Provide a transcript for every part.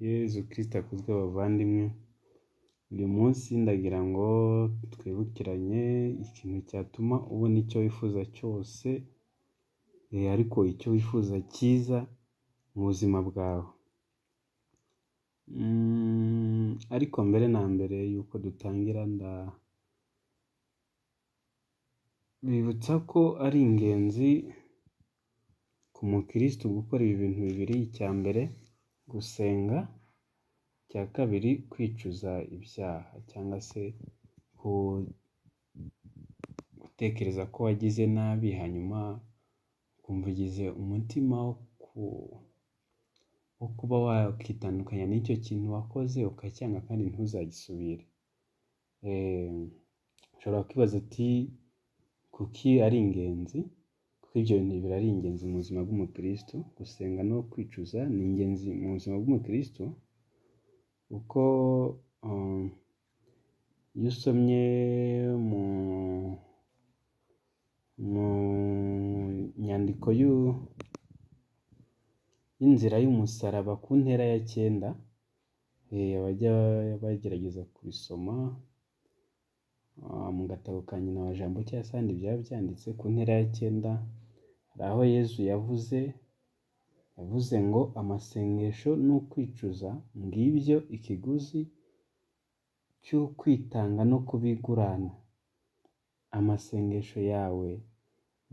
Yezu Kristu akuzwe bavandimwe, uyu munsi ndagira ngo twibukiranye ikintu cyatuma ubona icyo wifuza cyose, ariko icyo wifuza cyiza mu buzima bwawe. Ariko mbere na mbere y'uko dutangira ndabibutsa ko ari ingenzi ku mukristu gukora ibi bintu bibiri, icya mbere gusenga, icya kabiri kwicuza ibyaha cyangwa se gutekereza ko wagize nabi hanyuma ukumva ugize umutima wo kuba wakitandukanya n'icyo kintu wakoze ukacyanga kandi ntuzagisubire. Ushobora kwibaza uti kuki ari ingenzi? Kuko ibyo bintu bibiri ari ingenzi mu buzima bw'umukristu, gusenga no kwicuza ni ingenzi mu buzima bw'umukristu, kuko iyo usomye mu nyandiko y'inzira y'umusaraba ku ntera ya 9, abajya bagerageza kubisoma mu gatabo ka Nyina wa Jambo cyangwa se ahandi byaba byanditse, ku ntera ya 9 hari aho Yezu yavuze ngo amasengesho n'ukwicuza ngibyo ikiguzi cy'ukwitanga no kubigurana. Amasengesho yawe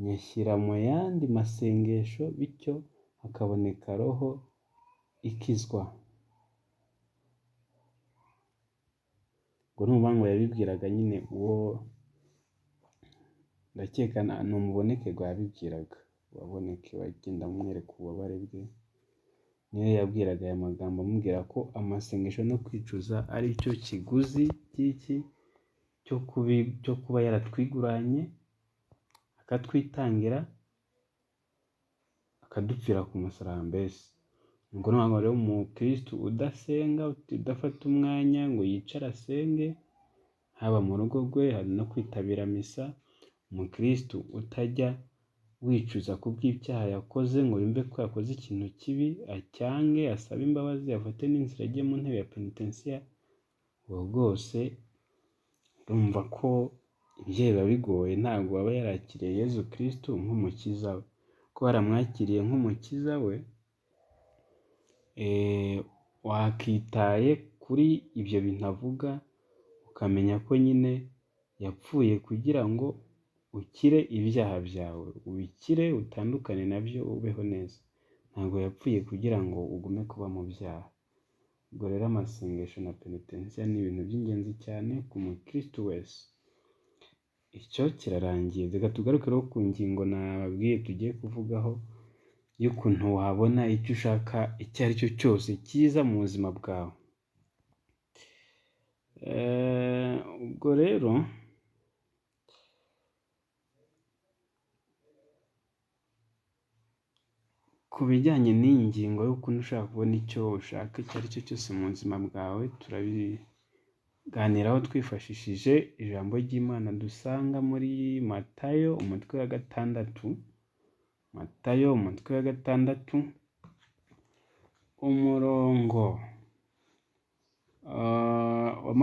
nyashyira mu yandi masengesho, bityo hakaboneka roho ikizwa. Ubwo ni ukuvuga ngo yabibwiraga nyine uwo, ndakeka ni umubonekerwa yabibwiraga, uwabonekewe agenda amwereka ububabare bwe, niyo yabwiraga aya magambo amubwira ko amasengesho no kwicuza ari cyo kiguzi cy'iki cyo kuba yaratwiguranye, akatwitangira, akadupfira ku musaraba mbese. Ubwo ni ukuvuga ngo rero umukristu udasenga, udafata umwanya ngo yicare asenge, haba mu rugo rwe, hari no kwitabira misa, umukristu utajya wicuza ku bw'ibyaha yakoze ngo yumve ko yakoze ikintu kibi, acyange, asabe imbabazi, afate n'inzira ajye mu ntebe ya penitensiya, uwo rwose urumva ko ibye biba bigoye, ntabwo aba yarakiriye Yezu Kristu nk'umukiza we. Kuko waramwakiriye nk'umukiza we, wakitaye kuri ibyo bintu avuga, ukamenya ko nyine yapfuye kugira ngo ukire ibyaha byawe, ubikire utandukane nabyo ubeho neza. Ntabwo yapfuye kugira ngo ugume kuba mu byaha. Ubwo rero amasengesho na penitensiya ni ibintu by'ingenzi cyane ku mukristu wese. Icyo kirarangiye, reka tugaruke rero ku ngingo nababwiye tugiye kuvugaho y'ukuntu wabona icyo ushaka icyo ari cyo cyose cyiza mu buzima bwawe. Ubwo rero ku bijyanye n'iyi ngingo y'ukuntu ushobora kubona icyo ushaka icyo ari cyo cyose mu buzima bwawe, turabiganiraho twifashishije ijambo ry'Imana dusanga muri Matayo umutwe wa 6, Matayo umutwe wa 6, umurongo wa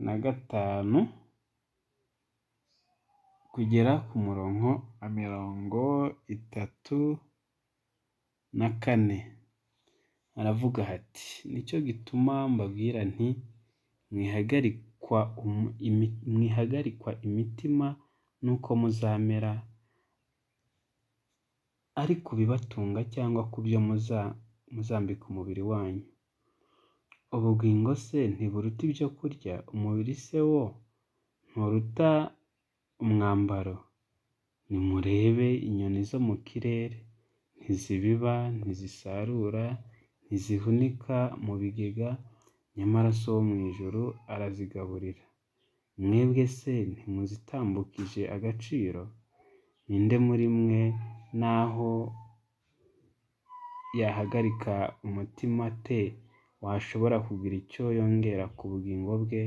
25 kugera ku murongo wa 34, aravuga ati nicyo gituma mbabwira nti mwihagarikwa imitima n'uko muzamera, ari ku bibatunga cyangwa ku byo muzambika umubiri wanyu. Ubugingo se ntiburuta ibyo kurya, umubiri se wo nturuta umwambaro? Nimurebe inyoni zo mu kirere, ntizibiba, ntizisarura, ntizihunika mu bigega, nyamara So wo mu ijuru arazigaburira. Mwebwe se ntimuzitambukije agaciro? Ninde muri mwe naho yahagarika umutima te washobora kugira icyo yongera ku bugingo bwe?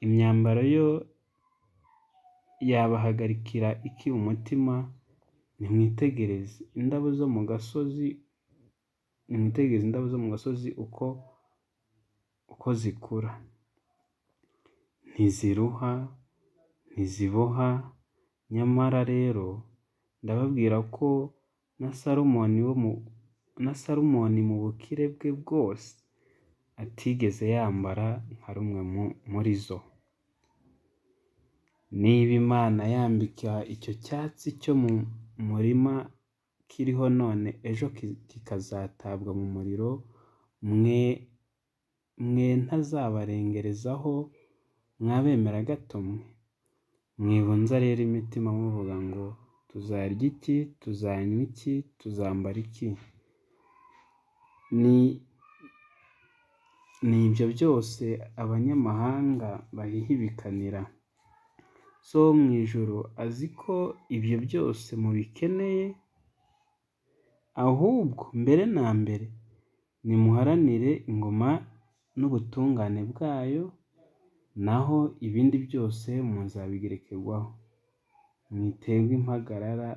Imyambaro yo yabahagarikira iki umutima? Nimwitegereze indabo zo mu gasozi Nimwitegereze indabo zo mu gasozi uko zikura, ntiziruha, ntiziboha, nyamara rero ndababwira ko na Salomoni mu bukire bwe bwose atigeze yambara nka rumwe muri zo. Niba Imana yambika icyo cyatsi cyo mu murima kiriho none, ejo kikazatabwa mu muriro, mwe ntazabarengerezaho mwa bemera gato mwe? Mwibunza rero imitima muvuga ngo tuzarya iki, tuzanywa iki, tuzambara iki? Ni ibyo byose abanyamahanga bahihibikanira. So wo mu ijuru azi ko ibyo byose mubikeneye, ahubwo mbere na mbere nimuharanire ingoma n'ubutungane bwayo, naho ibindi byose muzabigerekerwaho. Mwiterwa impagarara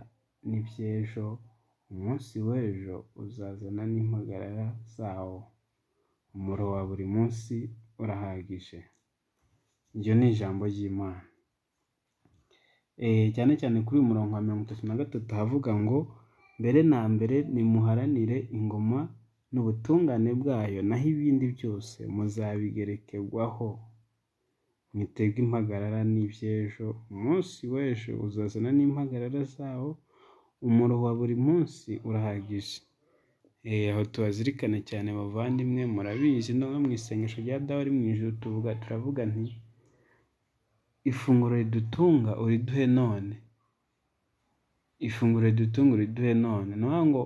n'iby'ejo, umunsi w'ejo uzazana n'impagarara zawo. Umuro wa buri munsi urahagije. Iryo ni ijambo ry'Imana. Cyane cyane kuri uyu murongo wa 33 havuga ngo mbere na mbere nimuharanire ingoma n'ubutungane bwayo, naho ibindi byose muzabigerekerwaho. Mwiterwa impagarara n'iby'ejo, umunsi w'ejo uzazana n'impagarara zawo, umuro wa buri munsi urahagije. Aho tubazirikane cyane bavandimwe, murabizi no mu isengesho rya Dawe uri mu ijuru turavuga nti ifunguro ridutunga uriduhe none, ifunguro ridutunga uriduhe none. Ni ukuvuga ngo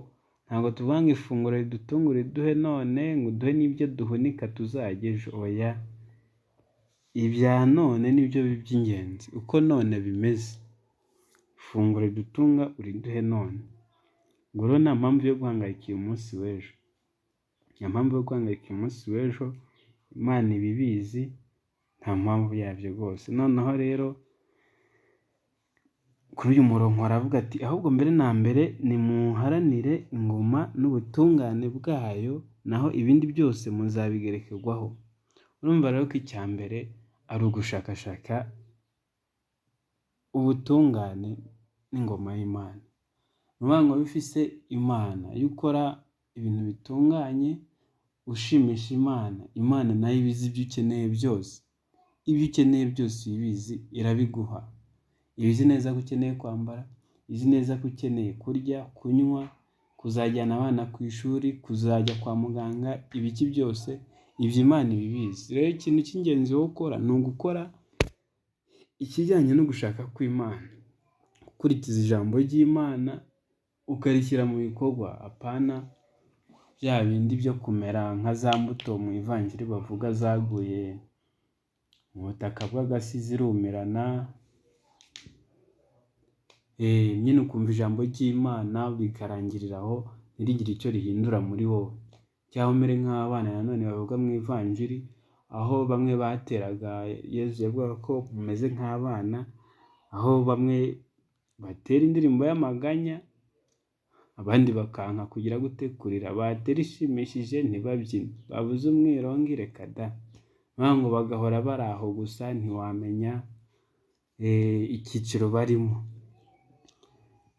ntabwo tuvuga ngo ifunguro ridutunga uriduhe none, ngo uduhe n'ibyo duhunika tuzarya ejo, oya. Ibya none nibyo by'ingenzi, uko none bimeze. Ifunguro ridutunga uriduhe none. Ngo rero nta mpamvu yo guhangayikira umunsi w'ejo, nta mpamvu yo guhangayikira umunsi w'ejo, Imana iba ibizi, nta mpamvu yabyo rwose. Noneho rero kuri uyu murongo aravuga ati ahubwo mbere na mbere nimuharanire ingoma n'ubutungane bwayo, naho ibindi byose muzabigerekerwaho. Urumva rero ko icya mbere ari ugushakashaka ubutungane n'ingoma y'Imana. Ni ukuvuga ngo iyo ufise Imana, iyo ukora ibintu bitunganye ushimisha Imana, Imana nayo iba izi ibyo ukeneye byose. Ibyo ukeneye byose iba ibizi, irabiguha. Iba izi neza ko ukeneye kwambara, izi neza ko ukeneye kurya, kunywa, kuzajyana abana ku ishuri, kuzajya kwa muganga, ibiki byose, ibyo Imana iba ibizi. Rero ikintu cy'ingenzi wowe ukora ni ugukora ikijyanye no gushaka kw'Imana, gukurikiza ijambo ry'Imana ukarishyira mu bikorwa, apana bya bindi byo kumera nka za mbuto mu ivanjiri bavuga zaguye mu butaka bw'agasi zirumirana, nyine ukumva ijambo ry'Imana bikarangirira aho, ntirigire icyo rihindura muri wowe. Cyangwa umere nk'abana nanone bavuga mu ivanjiri, aho bamwe bateraga, Yezu yavugaga ko mumeze nk'abana, aho bamwe batera indirimbo y'amaganya, abandi bakanka kugira gute kurira, batera ishimishije ntibabyine, babuze umwirongi reka da, ngo bagahora bari aho gusa ntiwamenya icyiciro barimo.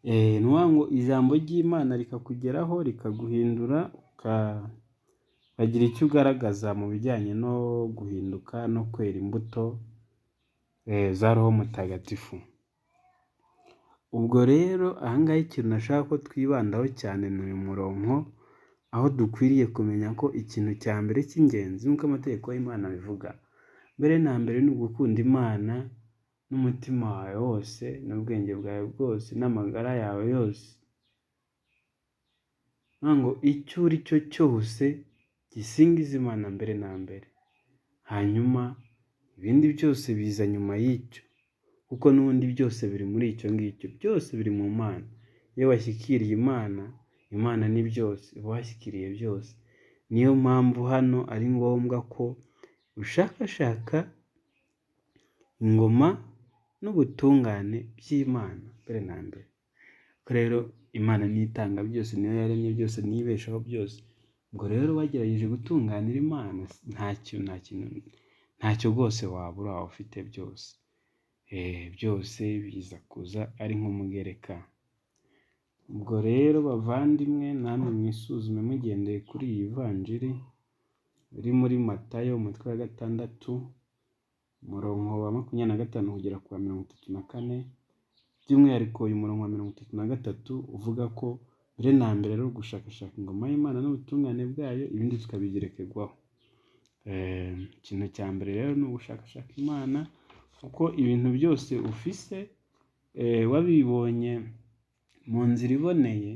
Ni ukuvuga ngo ijambo ry'Imana rikakugeraho rikaguhindura, ukagira icyo ugaragaza mu bijyanye no guhinduka no kwera imbuto za Roho Mutagatifu. Ubwo rero aha ngaha ikintu nashaka ko twibandaho cyane ni uyu murongo, aho dukwiriye kumenya ko ikintu cya mbere cy'ingenzi nk'uko amategeko y'Imana abivuga, mbere na mbere ni ugukunda Imana n'umutima wawe wose n'ubwenge bwawe bwose n'amagara yawe yose. Ni ukuvuga ngo icyo uri cyo cyose gisingize Imana mbere na mbere, hanyuma ibindi byose biza nyuma y'icyo, kuko n'ubundi byose biri muri icyo ngicyo, byose biri mu Mana. Iyo washyikiriye Imana, Imana ni byose, uba washyikiriye byose. Niyo mpamvu hano ari ngombwa ko ushakashaka ingoma n'ubutungane by'Imana mbere na mbere. Ko rero Imana niyo itanga byose, niyo yaremye byose, niyo ibeshaho byose. Ubwo rero wagerageje gutunganira Imana, ntacyo nta kintu ntacyo rwose wabura waba ufite byose. Byose biza kuza ari nk'umugereka. Ubwo rero bavandimwe, namwe mwisuzume mugendeye kuri iyi vanjiri iri muri Matayo umutwe wa 6, umurongo wa 25 kugera ku wa 34, by'umwihariko uyu murongo wa 33 uvuga ko mbere na mbere ari ugushakashaka ingoma y'Imana n'ubutungane bwayo, ibindi tukabigerekerwaho. Ikintu cya mbere rero ni ugushakashaka Imana, kuko ibintu byose ufise wabibonye mu nzira iboneye,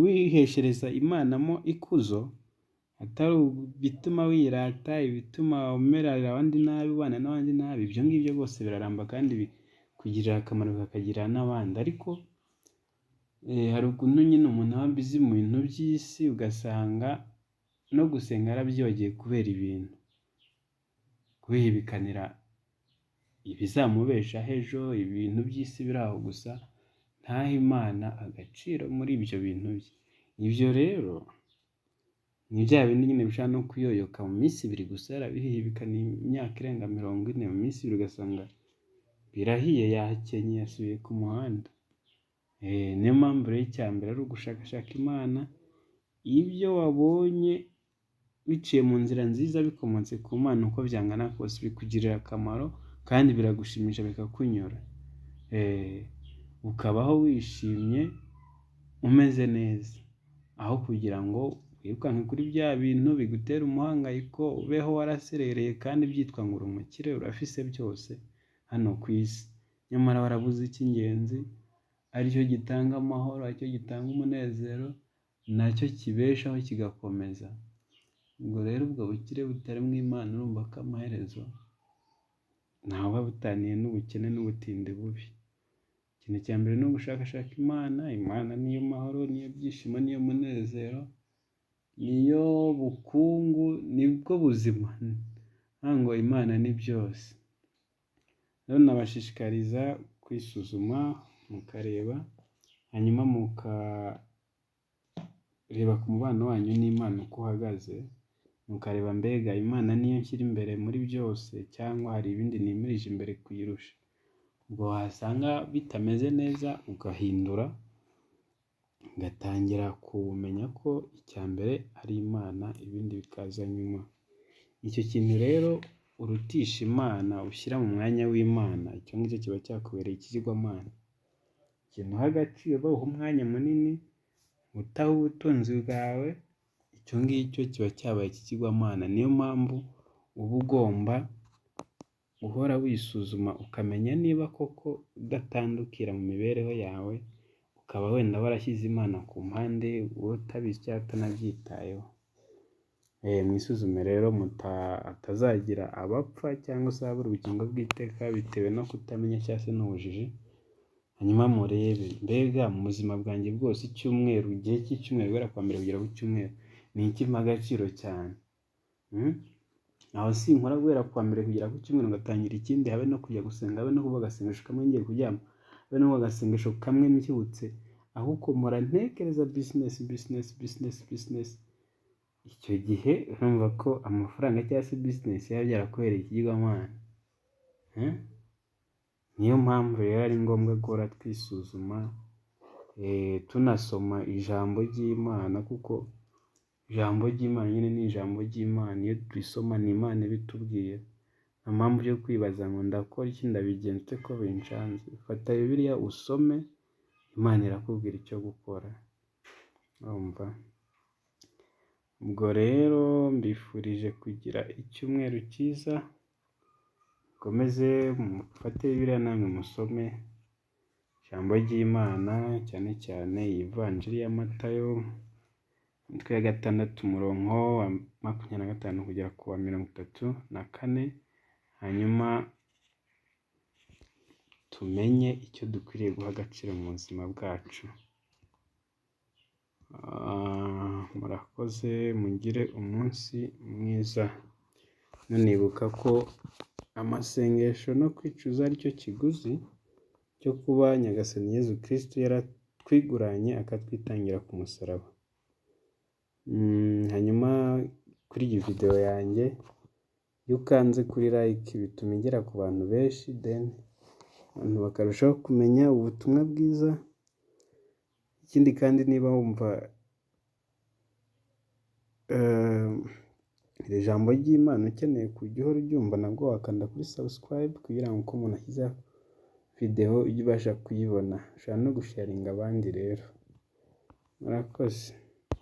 wiheshereza Imana mo ikuzo, atari ibituma wirata, ibituma umerera abandi nabi, ubana n'abandi nabi, ibyo ngibyo rwose biraramba kandi bikugirira akamaro bikakagirira n'abandi. Ariko hari ukuntu nyine umuntu aba busy mu bintu by'isi, ugasanga no gusenga yarabyibagiwe kubera ibintu, kwihibikanira ibizamubeshaho ejo, ibintu by'isi biri aho gusa, ntahe Imana agaciro muri ibyo bintu bye. Ibyo rero ni bya bindi nyine bishobora no kuyoyoka mu minsi ibiri gusa, yarabihibikaniye imyaka irenga 40, mu minsi ibiri ugasanga birahiye, yakenye, yasubiye ku muhanda. Niyo mpamvu rero icya mbere ari ugushakashaka Imana, ibyo wabonye biciye mu nzira nziza bikomotse ku Mana uko byangana kose bikugirira akamaro kandi biragushimisha bikakunyura. Ukabaho wishimye umeze neza, aho kugira ngo wirukanke kuri bya bintu bigutera umuhangayiko, ubeho waraserereye kandi byitwa ngo uri umukire, urafise byose hano ku isi, nyamara warabuze icy'ingenzi aricyo gitanga amahoro, aricyo gitanga umunezero, nacyo kibeshaho kigakomeza. Ubwo rero ubwo bukire butari mu Imana, urumva ko amaherezo ntaho buba butaniye n'ubukene n'ubutindi bubi. Ikintu cya mbere ni ugushakashaka Imana, Imana niyo mahoro, niyo byishimo, niyo munezero, niyo bukungu, nibwo buzima, ngo Imana ni byose. Rero nabashishikariza kwisuzuma mukareba, hanyuma mukareba ku mubano wanyu n'Imana uko uhagaze, mukareba mbega Imana niyo nshyira imbere muri byose cyangwa hari ibindi nimirije imbere kuyirusha. Ubwo wasanga bitameze neza ugahindura, ugatangira kumenya ko icya mbere ari Imana, ibindi bikaza nyuma. Icyo kintu rero urutisha Imana, ushyira mu mwanya w'Imana, icyo ngicyo kiba cyakubereye ikigirwamana. Ikintu uha agaciro, uha umwanya munini, utaha ubutunzi bwawe, icyo ngicyo kiba cyabaye ikigirwamana. Niyo mpamvu uba ugomba guhora wisuzuma ukamenya niba koko udatandukira mu mibereho yawe, ukaba wenda warashyize Imana ku mpande, wowe utabizi cyangwa utanabyitayeho. Mwisuzume rero hatazagira abapfa cyangwa se ababura ubugingo bw'iteka bitewe no kutamenya cyangwa se n'ubujiji, hanyuma murebe mbega mu buzima bwanjye bwose icyumweru, igihe cy'icyumweru guhera kuwa mbere kugera ku cyumweru, ni iki mpa agaciro cyane? Aho sinkora guhera kuwa mbere kugera ku cyumweru ngatangira ikindi, habe no kujya gusenga, habe no kuvuga agasengesho kamwe ngiye kuryama, habe no kuvuga agasengesho kamwe mbyutse, ahubwo mpora ntekereza business, business, business, business. Icyo gihe urumva ko amafaranga cyangwa se business biba byarakubereye ikigirwamana. Niyo mpamvu rero ari ngombwa guhora twisuzuma, tunasoma ijambo ry'Imana, kuko ijambo ry'Imana nyine ni ijambo ry'Imana, iyo turisoma ni Imana ibitubwira. Nta mpamvu yo kwibaza ngo ndakora iki, ndabigenza ute ko bincanze. Fata Bibiliya usome, Imana irakubwira icyo gukora. Urumva? Ubwo rero mbifurije kugira icyumweru cyiza, mukomeze mufate Bibiliya namwe musome ijambo ry'Imana, cyane cyane iyi vanjiri ya Matayo, umutwe wa 6 umurongo wa 25 kugera ku wa 34, hanyuma tumenye icyo dukwiriye guha agaciro mu buzima bwacu. Murakoze, mugire umunsi mwiza, munibuka ko amasengesho no kwicuza aricyo kiguzi cyo kuba Nyagasani Yezu Kristu yaratwemeye. yatwiguranye akatwitangira ku musaraba. Hanyuma kuri iyi video yanjye, iyo ukanze kuri like bituma igera ku bantu benshi, then abantu bakarushaho kumenya ubutumwa bwiza. Ikindi kandi, niba wumva iri jambo ry'Imana ukeneye kujya uhora uryumva, nabwo wakanda kuri subscribe kugira ngo uko umuntu ashyizeho video ujye ubasha kuyibona. Ushobora no gusharinga abandi rero. Murakoze.